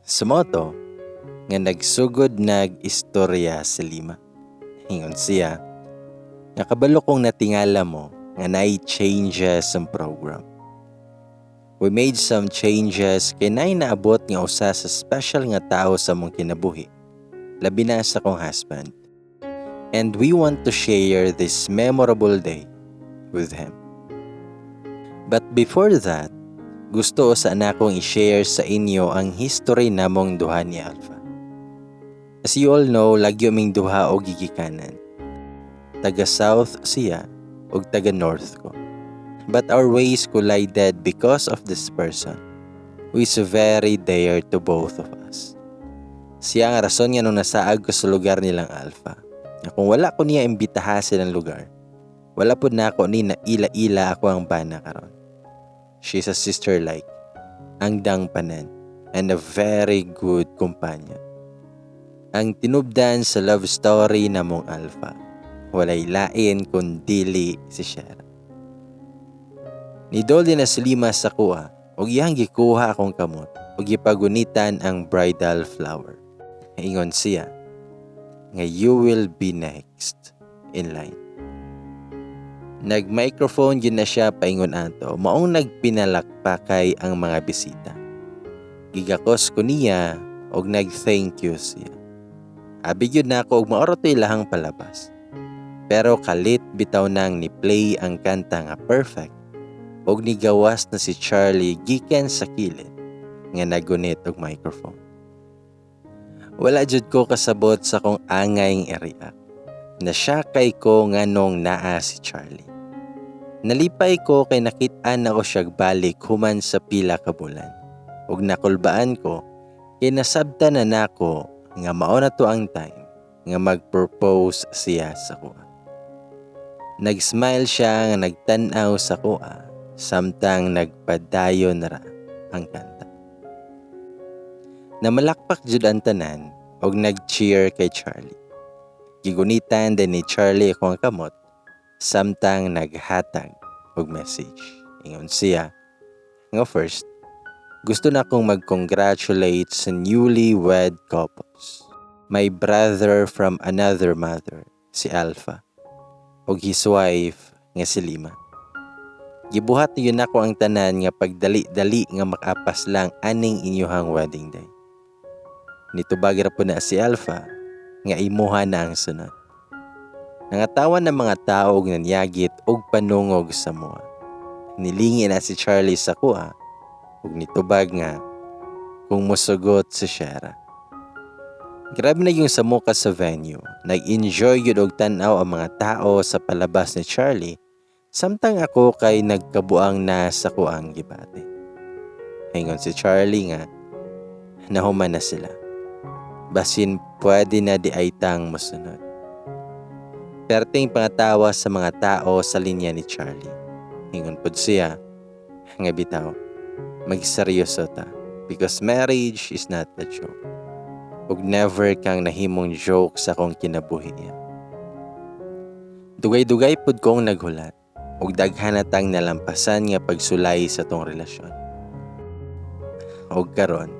So mao to nga nagsugod nag istorya si Lima. Ingon siya nga kabalo kong natingala mo nga naay changes ang program. We made some changes kay naay naabot nga usa sa special nga tao sa among kinabuhi, labi na sa akong husband. And we want to share this memorable day with him. But before that, gusto sa nakong i-share sa inyo ang history namong duha ni Alpha. As you all know, lagyo ming duha og gigikanan. Taga South siya ug taga North ko. But our ways collided because of this person who is very dear to both of us. Siya ang rason nga nung nasaag ko sa lugar nilang Alpha. Nga kung wala ko niya imbitaha silang lugar, wala pud nako ni naila-ila akoang bana karon. She's a sister-like, andang panan, and a very good companion. Ang tinubdan sa love story namong Alpha, walay lain kun dili si Shera. Nidol din na si Lima sa kuha ug iyang gikuha akong kamot ug gipagunitan ang bridal flower. Ingon siya nga you will be next in line. Nag-microphone gyud na siya paingon ato, maong nagpinalakpakay ang mga bisita. Gigakos ko niya og nag-thank you siya. Abi gyud nako og mao ra to ilahang palabas. Pero kalit bitaw nang ni-play ang kanta nga "Perfect" og nigawas na si Charlie gikan sa kilid nga nagunit og microphone. Wala jud ko kasabot sa kong angay i-react. Nasyakay ko nganong naa si Charlie. Nalipay ko kay nakit-an nako siyag balik human sa pila ka bulan. Ug nakulbaan ko kay nasabtan na nako nga mao na to ang time nga mag-propose siya sa kuha. Nag-smile siya nga nagtan-aw sa kuha samtang nagpadayon ra ang kanta. Namalakpak jud ang tanan og nag-cheer kay Charlie. Gigunitan din ni Charlie akong kamot samtang naghatag og message. Ingon siya nga first, gusto na akong mag-congratulate sa newly wed couples. My brother from another mother, si Alpha, ug his wife nga si Lima. Gibuhat niyo nako ang tanan nga pagdali-dali nga makapas lang aning inyuhang wedding day. Nitubag ra po na si Alpha nga imuha na ang sunod. Nangatawan ng mga tao og nanyagit og panungog sa mua. Nilingi na si Charlie sa kuha ug nitubag nga kung musugot si Shera. Grabe na yung samuka sa venue. Nag-enjoy yun og tan-aw ang mga tao sa palabas ni Charlie samtang ako kay nagkabuang na sa kuang gibati. Ingon si Charlie nga nahuman na sila. Basin pwede na di ay tang mosunod. Perting pangatawa sa mga tao sa linya ni Charlie. Ingon pod siya nga bitaw, magseryoso ta because marriage is not a joke. Ug never kang nahimong joke sa akong kinabuhi. Dugay-dugay pod kong naghulat ug daghan na tang nalampasan nga pagsulay sa tong relasyon. Ug karon,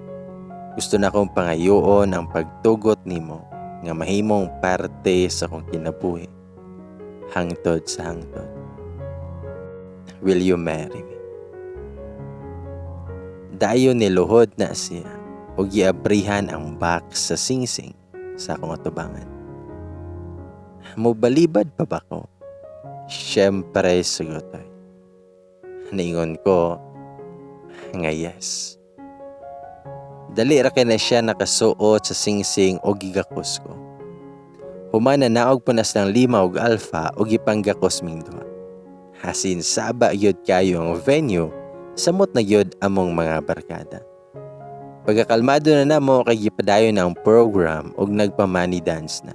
gusto na akong pangayoon ang pagtugot nimo nga mahimong parte sa akong kinabuhi hangtod sa hangtod. Will you marry me? Dayon niluhod na siya ug giabrihan ang box sa singsing sa akong atubangan. Mobalibad pa ba ko? Siyempre, sugotoy. Niingon ko nga yes. Dali ra kay na siya nakasuot sa singsing og gigakos ko. Human naog pa na silang Lima og Alpha og gipanggakos ming duha. Hasin saba gyud kayo ang venue, samot na gyud among mga barkada. Pagkakalmado na namo kay gipadayon na ang program og nagpa-money dance na.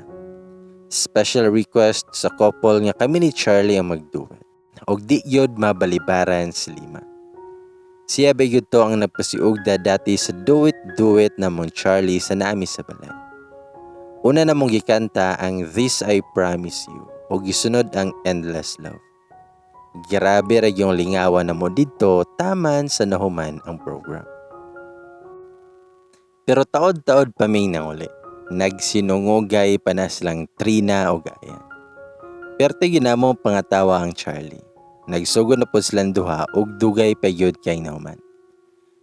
Special request sa couple nga kami ni Charlie ang magduet. Og di gyud mabalibaran si Lima. Siya ba gyud to ang nagpasiugda dati sa duet-duet namong Charlie sa naami sa balay. Una namong gikanta ang "This I Promise You" ug gisunod ang "Endless Love." Grabe ra yung lingawan namo didto taman sa nahuman ang program. Pero taod-taod pa ming nanguli. Nagsinungugay pa na silang Trina o Gaya. Perte ginamo pangatawa ang Charlie. Nagsugod na po silang duha ug dugay pa gyud kay nahuman.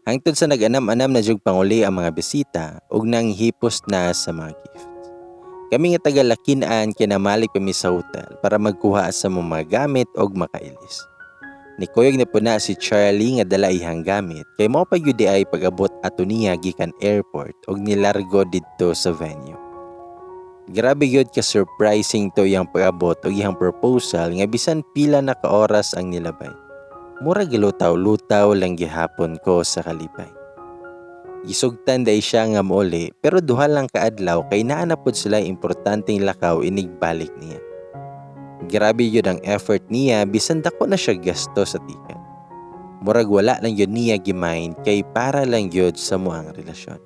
Hangtod sa nag-anam-anam na jug panguli ang mga bisita ug nanghipos na sa mga gift. Kami nga taga Lakinan kinamalik pa mi sa hotel para magkuha sa mga gamit og makailis. Nikuyog na po na si Charlie nga dala ihang gamit kay mao pa gyud ay pag-abot ato niya gikan airport og nilargo didto sa venue. Grabe gyud ka surprising to iyang pag-abot og iyang proposal nga bisan pila na ka oras ang nilabay. Mura gilutaw-lutaw lang gihapon ko sa kalipay. Gisugtan day siya nga mouli pero duha lang kaadlaw kay naa na pod sila importanteng lakaw inigbalik niya. Grabe yun ang effort niya bisan dako na siya gasto sa ticket. Murag wala lang yun niya gimind kay para lang yun sa muang relasyon.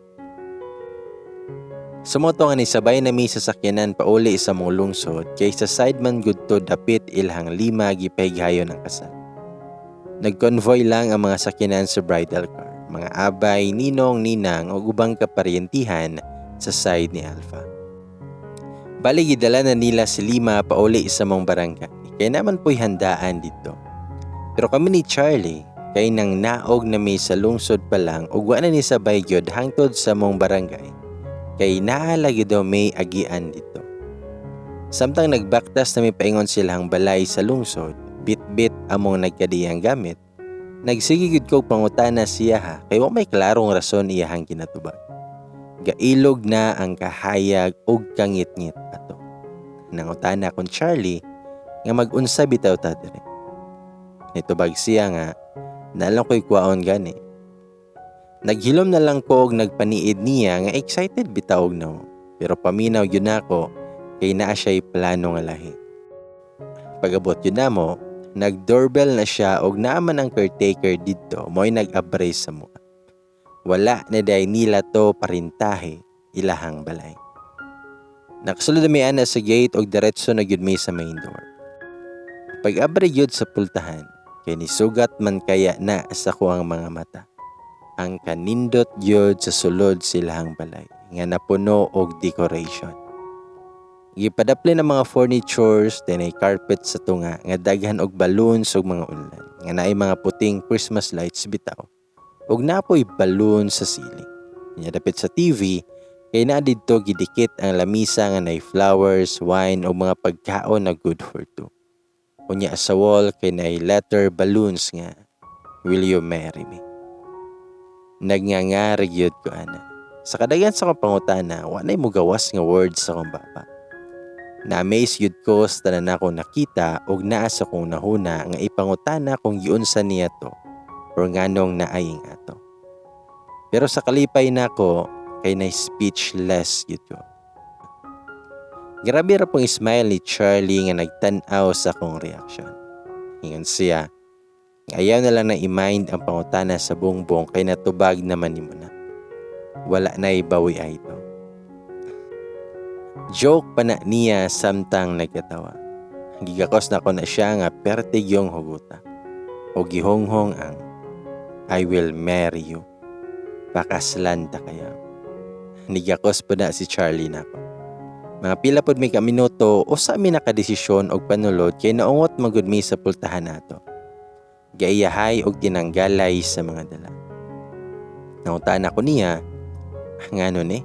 Sumoto nga nisabay na mi sa sakyanan pauli sa mong lungsod kay sa side man gud to dapit ilhang lima gipahighayon ang kasal. Nagconvoy lang ang mga sakyanan sa bridal car, mga abay, ninong, ninang o ubang kaparyentihan sa side ni Alpha. Bali gidala na nila si Lima pauli sa mong barangay kaya naman po'y handaan dito. Pero kami ni Charlie kay nang naog na mi sa lungsod pa lang ug wa na ni sabay gyud hangtod sa mong barangay kay naa lagi daw may agian dito. Samtang nagbaktas na mi paingon silang balay sa lungsod, bit-bit among nagkadiyang gamit, nagsige gyud kog pangutana siya ha kay wa may klarong rason iyahang ginatubag. Gailog na ang kahayag ug kangitngit ato. Nangutana kon Charlie nga mag-unsa bitaw ta diri. Nitubag siya nga nalang ko'y kwaon gani. Naghilom na lang ko og nagpaniid niya nga excited bitaw og no. Pero paminaw yun ako kay naa siya'y plano nga lahi. Pag-abot yun namo, nag-doorbell na siya og naaman ang caretaker didto mo'y nag-abre sa mua. Wala na day nila to parintahe ilahang balay. Nakasulod mi ana sa gate og diretso na gyud mi sa main door. Pag-abre gyud sa pultahan, kay nisugat man kaya na sa kuang mga mata. Ang kanindot gyud sa sulod silahang balay nga napuno og decoration. Gipadapli ng mga furnitures, then ay carpet sa tunga nga daghan og balloons ug mga unlan nga naay mga puting Christmas lights bitaw. Ug napoy balloon sa ceiling. Nya dapit sa TV kay naa didto gidikit ang lamisa nga nay flowers, wine ug mga pagkaon na good for two. Unya sa wall kay naay letter balloons nga "Will you marry me?" Nagngangari gyud ko ana. Sa kadaghan sa akong pangutana, wa nay mugawas nga words sa akong baba. Na-amaze gyud ko sa tanan akong nakita ug naa sa akong nahuna nga ipangutana kung giunsa niya to or nganong naaying ato. Pero sa kalipay nako kay na speechless gyud ko. Grabe ra pong smile ni Charlie nga nagtan-aw sa akong reaction. Ingon siya, ayaw na lang na i-mind ang pangutana sa bongbong kay natubag naman nimo na. Wala na ibawi ay ito. Joke pa na niya samtang nagkatawa. Gigakos na ko na siya nga pertig yung huguta. O gihonghong ang "I will marry you. Pakaslan ta kaya." Nigakos po na si Charlie nako. Mga pila pod may ka minuto usa mi nakadesisyon og panulod kay naungot magud mi sa pultahan nato. Gaiyahay og tinanggalay sa mga dala. Nangutan ako niya, ngano ni?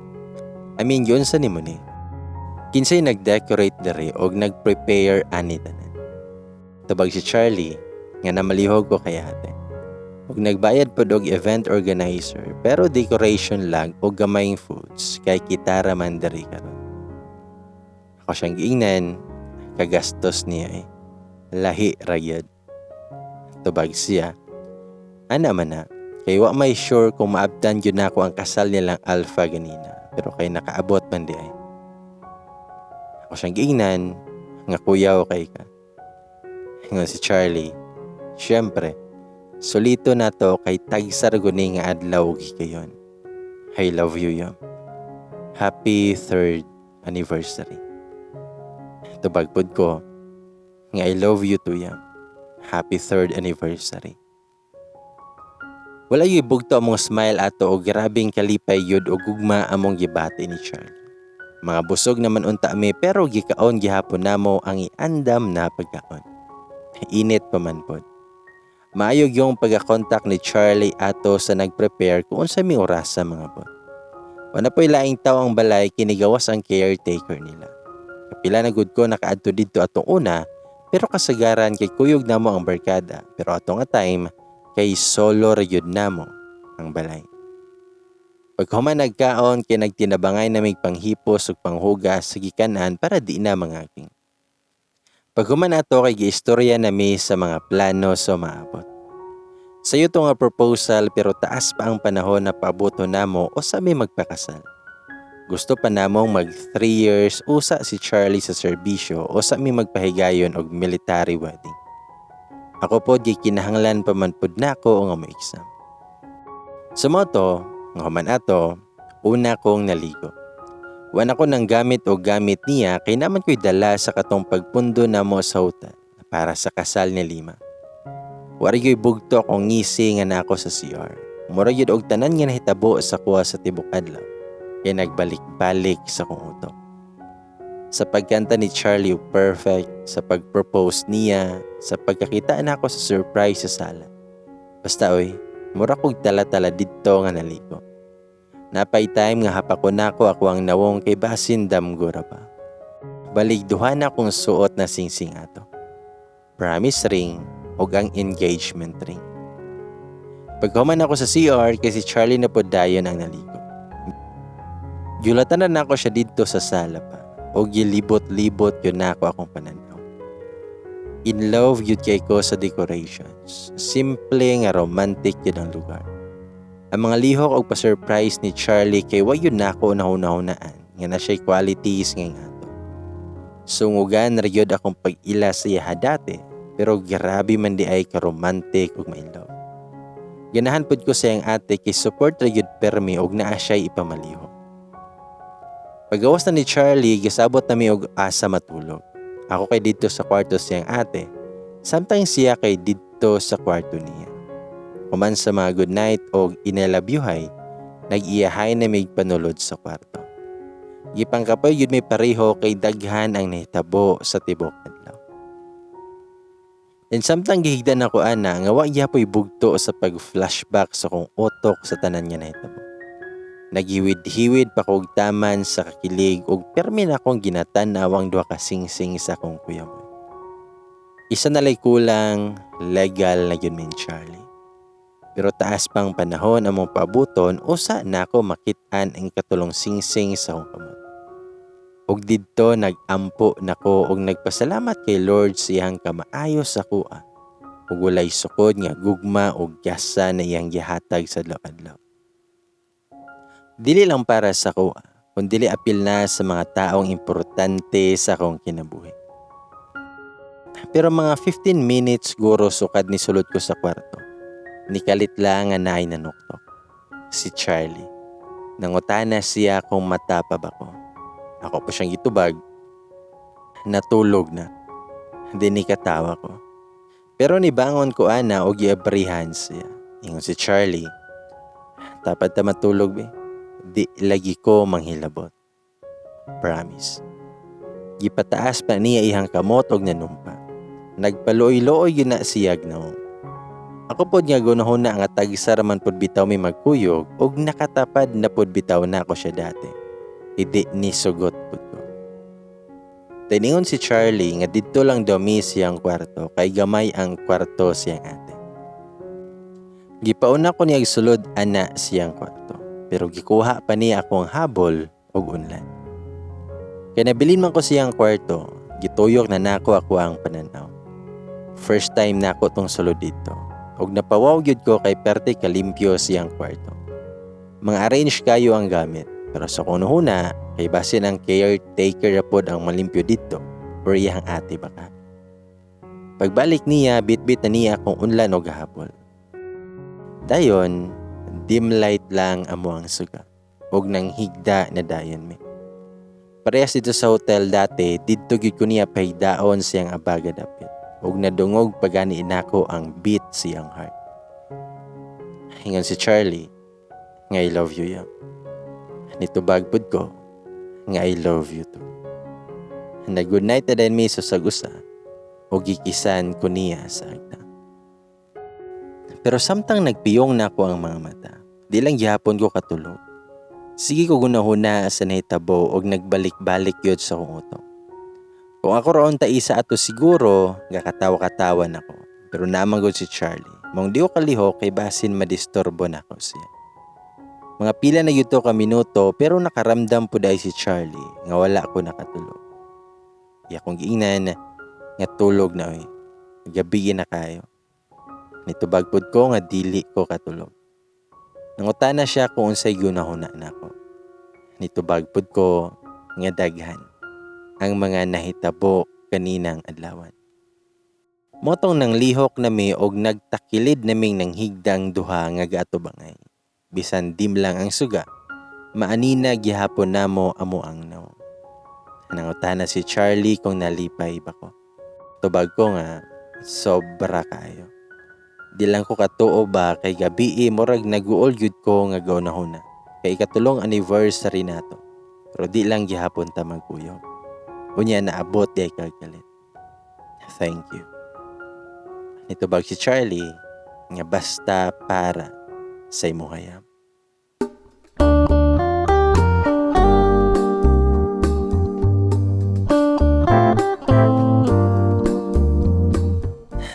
I mean, yun sa nimo ni. Kinsay nag-decorate diri og nag-prepare ani tanan? Tubag si Charlie nga namalihog ko kay ate. Og nagbayad pod og event organizer pero decoration lang og gamayng foods kay kita ra man diri karon. Ako siyang giingnan, kagastos niya eh. Lahi ra gyud. Tubag siya, ana man na, kay wa may sure kung maabtan gyud nako ang kasal nilang Alpha ganina, pero kay nakaabot man di ay. Ako siyang giingnan, nga kuyaw kay ka. Ingon si Charlie, syempre, sulito na to kay tagsar guni nga adlaw kayon. I love you, yam. Happy third anniversary. Tubag pod ko, nga I love you too, yam. Happy third anniversary. Wala yuy bugto among smile ato og grabeng kalipay yud og gugma among gibati ni Charlie. Mga busog naman unta mi pero gikaon gihapon namo ang iandam na pagkaon. Init pa man pod. Maayo yung pagkakontak ni Charlie ato sa nagprepare kung unsa mi orasa mga bot. Wala po'y laing tao ang balay, kinigawas ang caretaker nila. Kapila na gud ko nakaadto didto atong una, pero kasagaran kay kuyog namo ang barkada, pero ato nga time kay solo ra gyud namo ang balay. Paghuman nagkaon kay nagtinabangay na mig panghipos ug panghugas sa gikanan para di na mangaging. Paghuman ato kay giistorya nami sa mga plano sa maabot. Sayo to nga proposal, pero taas pa ang panahon na paaboto namo o sa mi magpakasal. Gusto pa namong mag 3 years usa si Charlie sa serbisyo o sa mi magpahigayon og military wedding. Ako pod gikinahanglan pa man pud nako nga mo exam. Sa mao to, nga human ato, una kong naligo. Wala ko nang gamit o gamit niya kay naman ko'y dala sa katong pagpundo namo sa hotel para sa kasal ni Lima. Wari ko'y bugto akong ngisi nga nako sa CR. Mura gyud og tanan nga nahitabo sa kuha sa tibok adlaw kay nagbalik-balik sa kong utok. Sa pagkanta ni Charlie og "Perfect", sa pag-propose niya, sa pagkakita na ako sa surprise sa sala. Basta oy, mura kog tala-tala didto nga naligo. Napay time nga hapako nako ako ang nawong kay basin damgo ra pa. Balig duha na akong suot na singsing ato. Promise ring ug ang engagement ring. Paghuman ako sa CR kay si Charlie na pod dayon ang naligo. Giulatan na nako siya didto sa sala pa o gilibot-libot yun nako akong pananaw. In love yun kay ko sa decorations. Simple nga romantic yun ang lugar. Ang mga lihok og pa-surprise ni Charlie kay wa yun nako nahuna-hunaan nga na siya'y qualities nga ato. Sungugan ra gyud akong pag-ila sa iyaha dati, pero grabe man di ay ka-romantic ug ma-in love. Ganahan pud ko sa iyang ate kay support ra gyud permi og naa siya'y ipamalihok. Pagawas na ni Charlie, gisabot nami og asa matulog. Ako kay didto sa kwarto siyang ate, samtang siya kay didto sa kwarto niya. Human sa mga good night og inalabyuhay, nag-iyahay na mig panulod sa kwarto. Gipangkapoy yun may pareho kay daghan ang nahitabo sa tibok adlaw. And samtang gihigda na ko ana nga wa gyapoy bugto sa pag-flashback sa kong utok sa tanan nga nahitabo. Naghiwid-hiwid pa kog taman sa kakilig ug permi na akong ginatan-aw ang duha ka singsing sa akong kuya mo. Isa na lay kulang, legal na yun min Charlie. Pero taas pang panahon among paabuton usa nako makit-an ang katulong singsing sa akong kamot. Ug didto nag-ampo nako og nagpasalamat kay Lord sa iyang kamaayo sa akoa ug walay sukod nga gugma ug gasa na iyang gihatag sa adlaw-adlaw. Dili lang para sa akoa, kundili apil na sa mga taong importante sa akong kinabuhi. Pero mga 15 minutes guro sukad ni sulod ko sa kwarto, nikalit lang nga naay nanuktok. Si Charlie. Nangutana siya kung mata pa ba ko. Ako pa siyang gitubag. Natulog na. Di ni katawa ko. Pero nibangon ko ana og giabrihan siya. Ingon si Charlie, "Tapad ta matulog be. Di lagi ko manghilabot. Promise." Gipataas pa niya ihang kamot og nanumpa. Nagpaluoy-luoy yun na siya nawong. Ako pod nga gunahon na nga tagsa raman pod bitaw may magkuyog og nakatapad na pod bitaw na ako siya dati. Hindi ni sugot pod ko. Tiningon si Charlie nga didto lang daw mi siyang kwarto kay gamay ang kwarto siyang ate. Gipauna ko niya sulod ana siyang kwarto, pero gikuha pa niya akong habol og unlan. Kay nabilin man ko siyang kwarto, gituyok na nako ako ang pananaw. First time nako tong sulod dito. Og napawaw gyud ko kay perte kalimpyo siyang kwarto. Mga arrange kayo ang gamit, pero sa kunuhuna kay basin ang caretaker ra pod ang malimpyo dito or iyang ate baka. Pagbalik niya, bitbit na niya akong unlan og habol. Dayon, dim light lang amo ang suga og nang higda na dayon mi. Parehas dito sa hotel dati, didto gyud ko niya pahigdaon siyang abaga dapit. Ug nadungog pagani nako ang beat siyang heart. Ingon si Charlie nga I love you yam. Nitubag pud ko nga I love you too. Nag good night na din mi sa usa o gikisan ko niya sa agtang. Pero samtang nagpiyong na ako ang mga mata, di lang gihapon ko katulog. Sige ko gunahuna sa nahitabo og nagbalik-balik yun sa akong utok. Kung ako roon ta isa ato siguro, gakatawa-katawa nako. Pero naman gud si Charlie. Mong di ko kalihok kay basin madisturbo nako siya. Mga pila na gyud to ka minuto pero nakaramdam pud ay si Charlie nga wala ko nakatulog. Iya kong giingnan nga tulog na oy. Gabi na kayo. Nitubag pud ko nga dili ko katulog. Nangutana siya kung unsay gunahuna nako. Nitubag pud ko nga daghan ang mga nahitabo kaninang adlawan. Motong nang lihok nami og nagtakilid naming nanghigdang duha nga gaatubangay. Bisan dim lang ang suga, maanina gihapon namo amo ang nawong. Nangutana si Charlie kung nalipay ba ko. Tubag ko nga sobra kayo. Di lang ko katuo ba kay gabii murag naguol gyud ko nga gaunahuna. Kay ikatulong anniversary nato. Pero di lang gihapon ta magkuyog. Unya naabot di ay kagalit. Thank you. Nitubag si Charlie nga basta para sa imuhayam.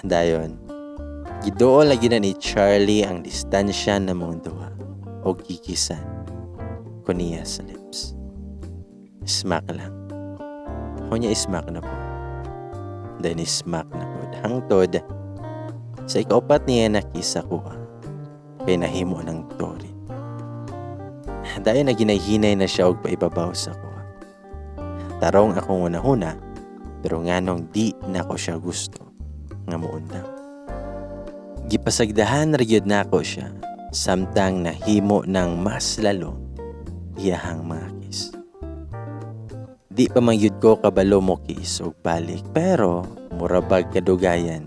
Dayon, giduol lagi na ni Charlie ang distansya na mong duha o gikisan ko niya sa lips. Smack lang. Ako niya smack na po. Then smack na po. Hangtod, sa ikaupat niya nakisa kuha kay nahimo ng tori. Dayon na ginahinay na siya og paibabaw sa kuha. Tarong akong unahuna, pero nganong di na ko siya gusto nga muundang. Gipasagdahan ra gyud nako siya samtang nahimo ng mas lalo iyahang mga kiss. Di pa man gyud ko kabalo mo kiss og balik, pero murabag kadugayan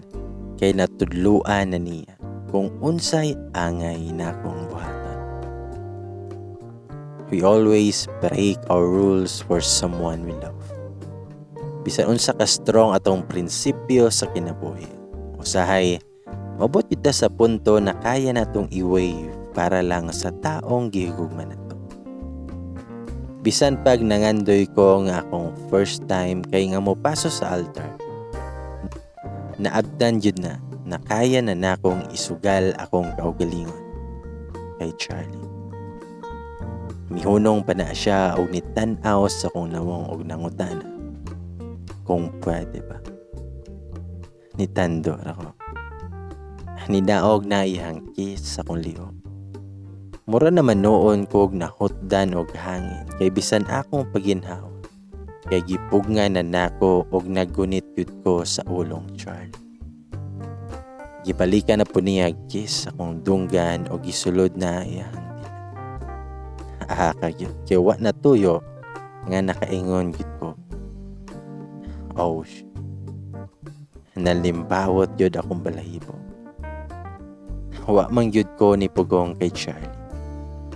kay natudluan na niya kung unsay angay nakong buhaton. We always break our rules for someone we love. Bisan unsa ka strong atong prinsipyo sa kinabuhi, usahay maabot kita sa punto na kaya natong i-wave para lang sa taong gihigugma nato. Bisan pag nangandoy ko nga akong first time kay nga mopaso sa altar, naabtan jud na na kaya na nakong isugal akong kaugalingon kay Charlie. Mihunong pa na siya og nitan-aw sa akong nawong og nangutana kung pwede ba. Nitando ra ko. Ninaog na iyang kiss sa akong liog. Mura naman noon ko og nahutdan og hangin kay bisan akong paginhawa. Kay gipugna na nako og naggunit yun ko sa ulong Charlie. Gibalikan na po niya kiss akong dunggan og gisulod na iyang dila. Aha ka gyud kay wa na tuyo nga nakaingon gyud ko. Oh shit. Nalimbawot gyud akong balahibo. Wa man gyud ko ni pugong kay Charlie.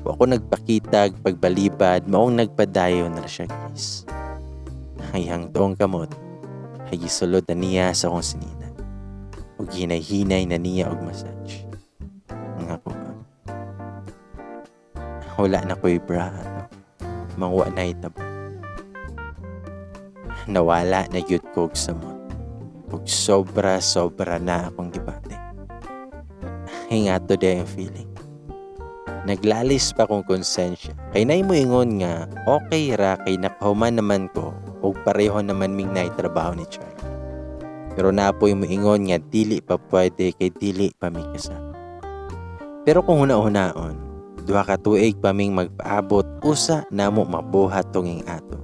Wa ko nagpakitag pagbalibad, maong nagpadayon na siya kiss. Ang iyang tuong kamot ay gisulod na niya sa akong sinina. Ug hinay-hinay na niya og massage. Nga ko ba? Wala na ko'y bra ato. Mangwa na itabo. Nawala na gyud ko og samot. Ug sobra-sobra na akong gibati. Hingato di ang feeling. Naglalis pa kong konsensya. Kay nay mo ingon nga okay ra kay nakahuman naman ko ug pareho naman ming nay trabaho ni Charlie. Pero napoy mo ingon nga dili pa pwede kay dili pa mi kasal. Pero kung huna-hunaon, duha ka tuig pa ming magpaabot usa namo mabuhat tunging ato.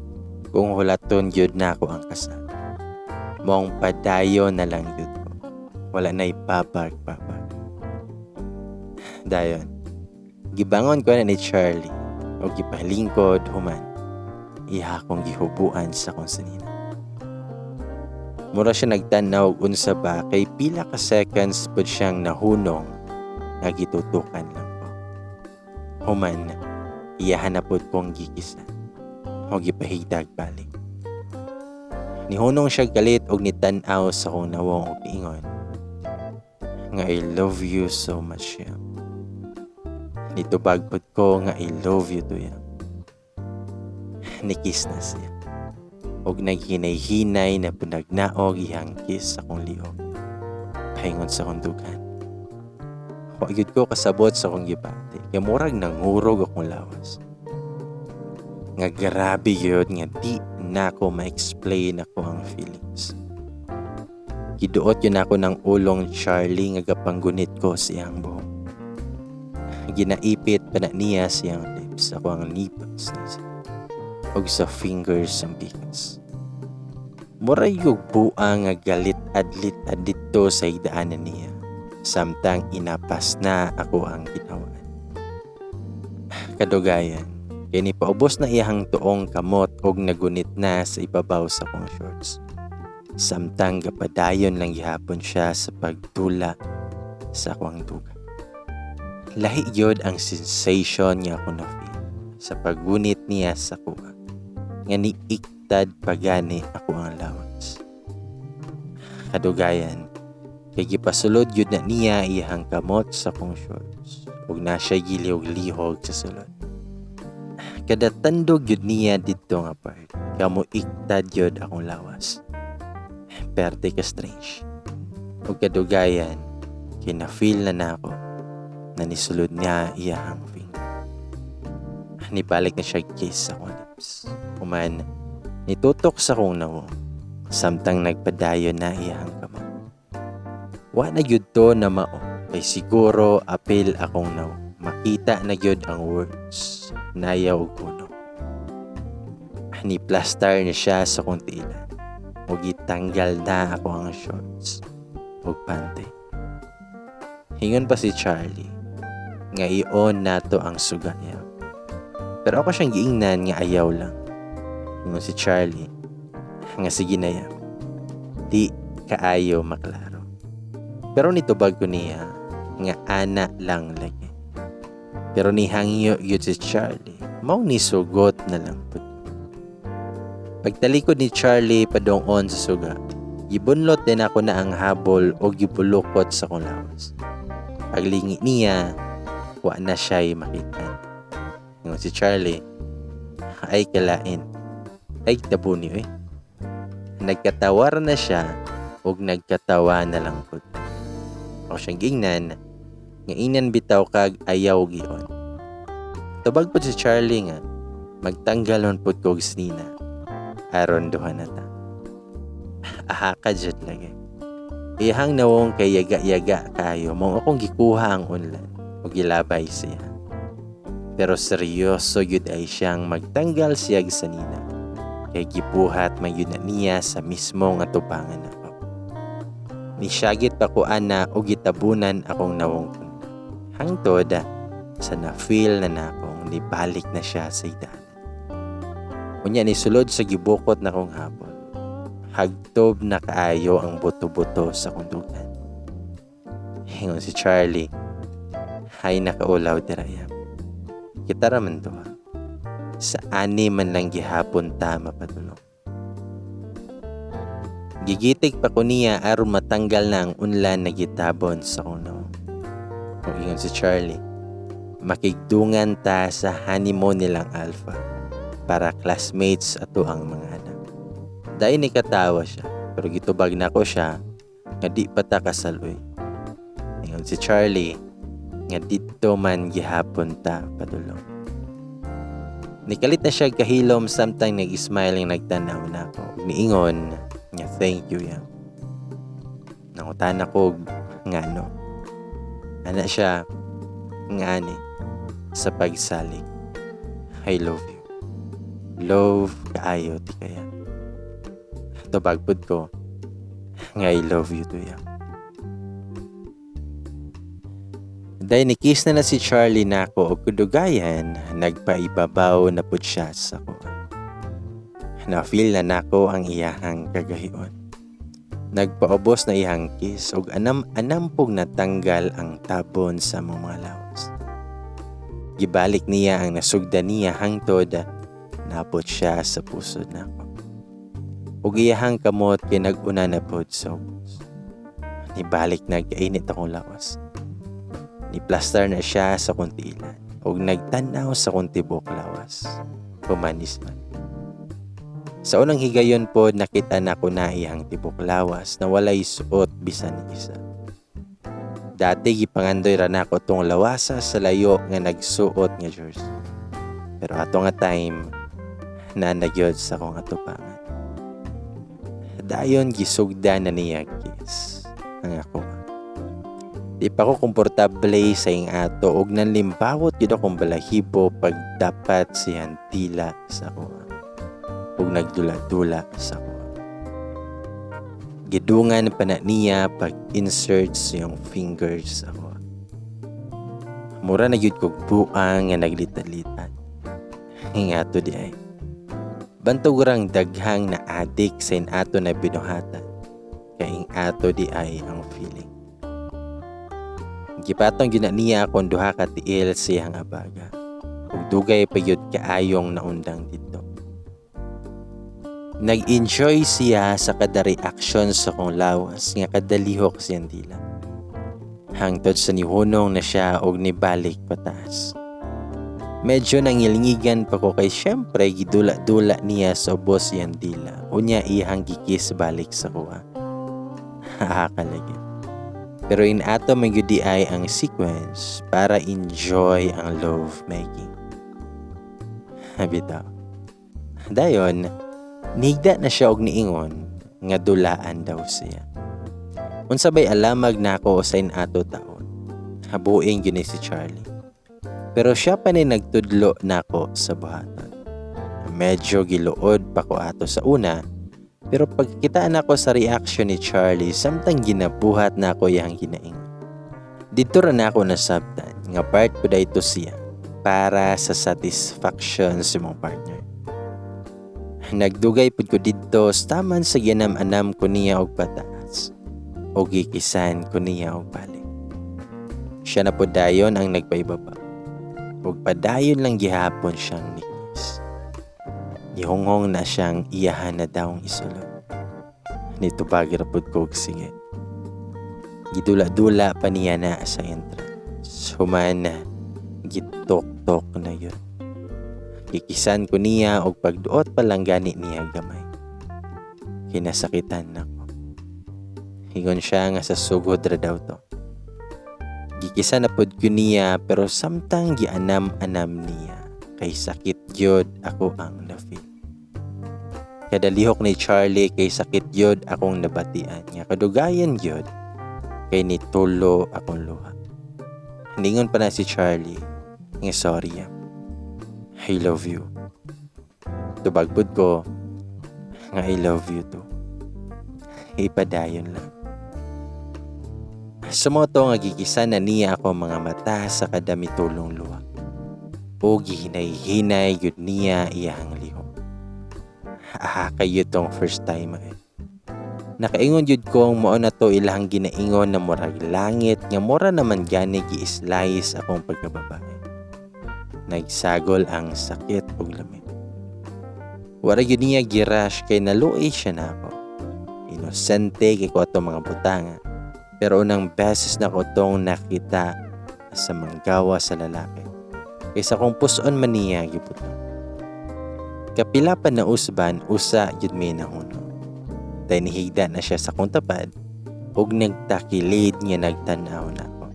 Kung hulaton gyud nako ang kasal. Maong padayon na lang gyud ko. Wala na'y babag-babag. Dayon, gibangon ko na ni Charlie o gipalingkod human. Iha akong gihubuan sa akong sanina. Mura siya nagtanaw og unsa ba kay pila ka seconds pud siyang nahunong nga gitutukan lang ko. Human, iyahan na pud kong gi-kiss-an o gipahigdag balik. Nihunong siya galit og nitan-aw sa akong nawong og niingon nga, "I love you so much, Yam." Nitubag pud ko nga, "I love you too, Yam." Ni-kiss na siya. Og naghinay-hinay na pud nagnaog iyang kiss sa akong liog paingon sa akong dughan. Wa gyud ko kasabot sa akong gibati kay murag nangurog akong lawas. Nga grabe gyud nga di nako ma-explain ako ang feelings. Giduot gyud nako ng ulong Charlie nga gapanggunit ko sa iyang buhok. Ginaipit pa na niya siyang lips ako ang nipples ug sa fingers ang pikas. Murag yung buang nga galit adlit adito sa higdaanan niya samtang inapas na ako ang ginawaan. Kadugayan, kay nipaubos na iyang tuong kamot og nagunit na sa ibabaw sa akong shorts. Samtang gapadayon lang gihapon siya sa pagdula sa akong duga. Lahi gyud ang sensation nga ako na-feel sa paggunit niya sa kuha nga niiktad pagani ako ang lawas. Kadugayan, kay gipasulod gyud na niya iyang kamot sa akong shorts ug na siya gilihog-lihog sa sulod. Kada tandog gyud niya didto nga part, kamo iktad gyud akong lawas. Perte ka strange. Ug kadugayan, kay na-feel na nako na nisulod niya iyang finger. Nibalik na siya kiss sa akong lips. Human, nitutok sa akong nawong samtang nagpadayon na iyang kamot. Wa na gyud to na mao kay siguro apil akong nawong. Makita na gyud ang words nayaw og kuno. Ni plaster ni siya sa akong tiilan. Ug gitanggal na ako ang shorts ug panty. Hingon pa si Charlie nga i-on nato ang suga niya. Pero ako siyang giingnan nga ayaw lang. Ingon si Charlie nga sige na yan. Di kaayo maklaro. Pero nitubag ko niya nga ana lang lagi. Pero nihangyo yun si Charlie. Mao nisugot na lang pud. Pagtalikod ni Charlie padongon sa suga, gibunlot din ako na ang habol o gibulukot sa kong lawas. Paglingi niya, wa na siya'y makita. Ingon si Charlie, "Ay kalain. Ay tabo niyo eh." Nagkatawara na siya ug nagkatawa na lang pud. Ako siyang gingnan, nga inan bitaw kag ayaw gion. Tubag pud si Charlie nga, magtanggal man pud kog snina. Aron duha na ta. Aha ka jud lagi. Iyahang nawong kay yaga-yaga kayo mao akong gikuha ang unlan ug gilabay siya. Pero seryoso yun ay siyang magtanggal siya sa nina. Kay gibuhat man yun na niya sa mismong atubangan ako. Nisyagit pa ko ana o gitabunan akong nawong tunda. Hangtod sa na-feel na nakong nibalik na siya sa idanan. Unya ni sulod sa gibukot na kong habol. Hagtob na kaayo ang buto-buto sa kundugan. Hingon si Charlie, "Hay nakaulaw diraya. Kita raman to ha. Sa ani man lang gihapon ta mapadulong." Gigitik pa ko niya aron matanggal na ang unlan na gitabon sa kuno. Kung ingon si Charlie, makigdungan ta sa honeymoon nilang Alpha para classmates ato ang mga anak. Dahil ni katawa siya, pero gitubag na ko siya nga di pa ta kasaloy. Ingon si Charlie nga didto man gihapon ta padulong. Nikalit na siya kahilom samtang nag-smile nagtanaw na ako. Niingon nga, "Thank you, Yang." Nangutan ako ngano. Ana siya nga ani sa pagsalig. I love you. Love kaayo ti kaya. Tubag pud ko nga, "I love you too, Yang." Dahil ni-kiss na na si Charlie nako og kudugayan, nagpaibabaw na pud siya sa kuha. Na-feel na nako ang iyahang kagahion. Nagpaubos na iyang kiss og anam-anam pug natanggal ang tabon sa mga lawas. Gibalik niya ang nasugdan niya hangtod naabot siya sa pusod nako. Ug iyahang kamot kay nag-una na pod sa ubos. Nibalik na kainit akong lawas. Ni-plaster na siya sa akong tiilan ug nagtan-aw sa akong tibok lawas. Humanis man. Sa unang higayon pod nakita nako na iyang tibok lawas na walay suot bisan isa. Dati gipangandoy ra nako tong lawasa sa layo nga nagsuot nga jersey. Pero ato nga time na nagyod sa akong atubangan. Dayon gisugda na niya kiss ang ako. Di pa ko komportable sa ing ato og nanlimbawot gyud akong balahibo pag dapat siyang dila sa ako ug nagdula-dula sa ako. Gidungan pa na niya pag-insert sa iyong fingers sa ako. Mura na gyud kog buang nga naglitad-litad. Nga to di ay. Bantog rang daghang na adik sa inato na binuhatan. Kay ato di ay ang feeling. Gipatong gyud na niya akong duha ka tiil sa iyang abaga. Ug dugay pa gyud kaayong naundang didto. Nag-enjoy siya sa kada reaction sa akong lawas nga kada lihok siyang dila. Hangtod sa nihunong na siya og nibalik pataas. Medyo nangilngigan pa ko kay syempre gidula-dula niya sa ubos iyang dila. Unya iyang gikis balik sa kuha. Hakalagi. Pero in ato man gyud di ay ang sequence para enjoy ang love making. Bitaw. Dayon, nihigda na siya og niingon nga dulaan daw siya. Unsa bay alamag nako sa inato taon. Habuing gyud ni si Charlie. Pero siya pa ni nagtudlo nako sa buhaton. Medyo giluod pa ko ato sa una, pero pagkita nako sa reaction ni Charlie samtang ginabuhat nako iyang ginaingon. Didto ra nako nasabtan nga part ko dayto siya para sa satisfaction sa imong partner. Nagdugay pud ko didto taman sa ginam-anam ko niya og pataas o gikisan ko niya og balik. Siya na pud dayon ang nagpaibaba ug padayon lang gihapon siyang nikis. Gihonghong na siyang iyahan na daw ang isulod. Nitubag ra pud ko og sige. Gidula-dula pa niya na sa entrance. Human gitok-tok na yun. Gikisan ko niya og pagduot pa lang gani niya gamay. Kinasakitan nako. Ingon siya nga sa sugod ra daw to. Gikisa na pod ko niya pero samtang gianam-anam niya kay sakit gyud ako ang na-feel. Kada lihok ni Charlie kay sakit gyud akong nabatian nga kadugayan gyud kay nitulo akong luha. Ningon pa na si Charlie nga sorry. I love you. Tubag pud ko nga I love you too. Ipadayon lang. Sumoto nga gikisa na niya ako mga mata sa kada mitulong luha. O gihinay-hinay yun niya iyang lihok. Ah, kayo tong first time eh. Nakaingon yun kong mao na to ilang ginaingon na murag langit nga mura naman gani gi-slice akong pagkababae. Nagsagol ang sakit ug lamit. Wala yun niya girush kay naluoy siya na ako. Inosente kay ko atong mga butanga. Pero unang beses na ko tong nakita sa manggawa sa lalaki. Kaysa kung puson man niya gibutang. Kapila pa na usban usa gyud may nahuno. Dahil nihigda na siya sa akong tapad ug nagtakilid nga nagtan-aw na ako.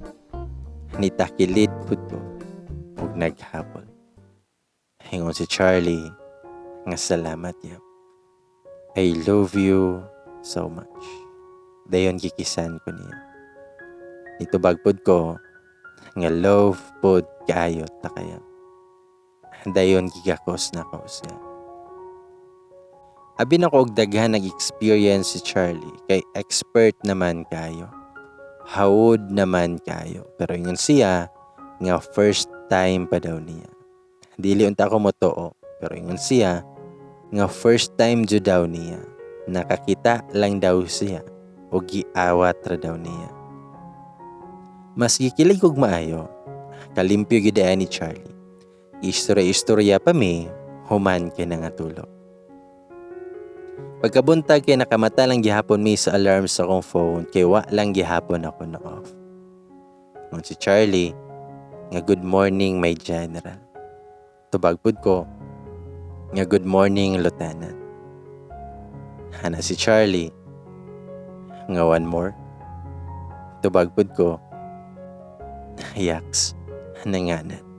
Nitakilid pud ko ug naghabol. Ingon si Charlie nga salamat ya. I love you so much. Dayon gikisan ko niya. Nitubag pod ko nga love pod kaayo ta kaya. Dayon gigakos na ko siya. Abi na ko og daghan nag-experience si Charlie kay expert naman kayo. Hawod naman kayo. Pero ingon siya nga first time pa daw niya. Dili unta ko motoo pero ingon siya nga first time jud daw niya. Nakakita lang daw siya o giawat ra daw niya. Mas gikilig og maayo Kalimpyo gyud ni Charlie. Istorya-istorya pa mi human kay nangatulog. Pagkabuntag kay nakamata lang gihapon mi sa alarm sa akong phone kay wa lang gihapon ako na off. Ingon si Charlie nga, "Good morning, my general." Tubag pud ko nga, "Good morning, lieutenant." Ana si Charlie nga, "One more?" Tubag pud ko, "Yaks, nanganad."